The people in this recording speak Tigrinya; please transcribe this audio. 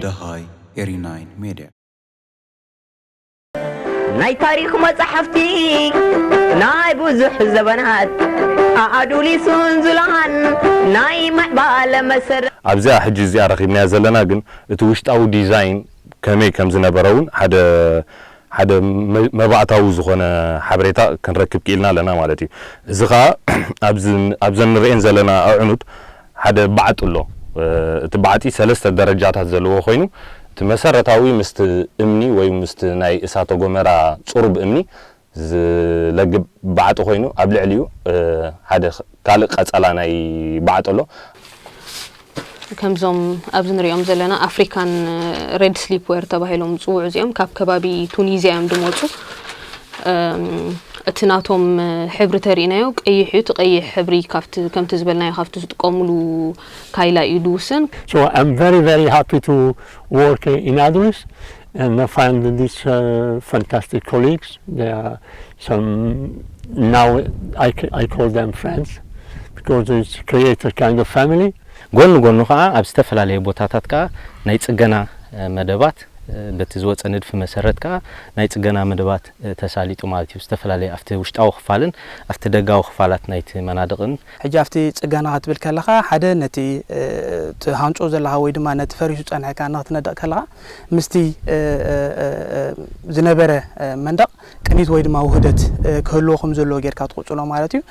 ደሃይ ኤሪ ናይን ሜድያ። ናይ ታሪኽ መጻሕፍቲ ናይ ብዙሕ ዘበናት ኣኣዱሊሱን ዝለሃን ናይ ምዕባለ መሰረት። ኣብዚኣ ሕጂ እዚኣ ረኺብናያ ዘለና ግን እቲ ውሽጣዊ ዲዛይን ከመይ ከም ዝነበረ እውን ሓደ ሓደ መባእታዊ ዝኾነ ሓበሬታ ክንረክብ ክኢልና ኣለና ማለት እዩ። እዚ ኸዓ ኣብዘን ንርእየን ዘለና ኣዕኑድ ሓደ ባዕጢ ኣሎ። እቲ ባዕጢ ሰለስተ ደረጃታት ዘለዎ ኮይኑ እቲ መሰረታዊ ምስቲ እምኒ ወይ ምስቲ ናይ እሳተ ጎመራ ጽሩብ እምኒ ዝለግብ ባዕጢ ኮይኑ ኣብ ልዕሊኡ ሓደ ካልእ ቀጸላ ናይ ባዕጢ ኣሎ። ከምዞም ኣብዚ ንሪኦም ዘለና ኣፍሪካን ሬድ ስሊፕ ዌር ተባሂሎም ዝፅውዑ እዚኦም ካብ ከባቢ ቱኒዝያ እዮም ዝመፁ። እቲ ናቶም ሕብሪ ተሪእናዮ ቀይሕ እዩ። እቲ ቀይሕ ሕብሪ ካብቲ ከምቲ ዝበልናዮ ካብቲ ዝጥቀሙሉ ካይላ እዩ ዝውስን። So I'm very, very happy to work in Adris and I find these uh, fantastic colleagues. They are some, now I, I call them friends because it's create a kind of family. ጎኒ ጎኑ ከዓ ኣብ ዝተፈላለየ ቦታታት ከዓ ናይ ፅገና መደባት በቲ ዝወፀ ንድፊ መሰረት ከዓ ናይ ፅገና መደባት ተሳሊጡ ማለት እዩ። ዝተፈላለየ ኣብቲ ውሽጣዊ ክፋልን ኣብቲ ደጋዊ ክፋላት ናይቲ መናድቕን። ሕጂ ኣብቲ ፅገና ክትብል ከለኻ ሓደ ነቲ ትሃንፆ ዘለኻ ወይ ድማ ነቲ ፈሪሱ ፀንሐካ ንክትነድቕ ከለኻ ምስቲ ዝነበረ መንደቕ ቅኒት ወይ ድማ ውህደት ክህልዎ ከም ዘለዎ ጌርካ ትቕፅሎ ማለት እዩ።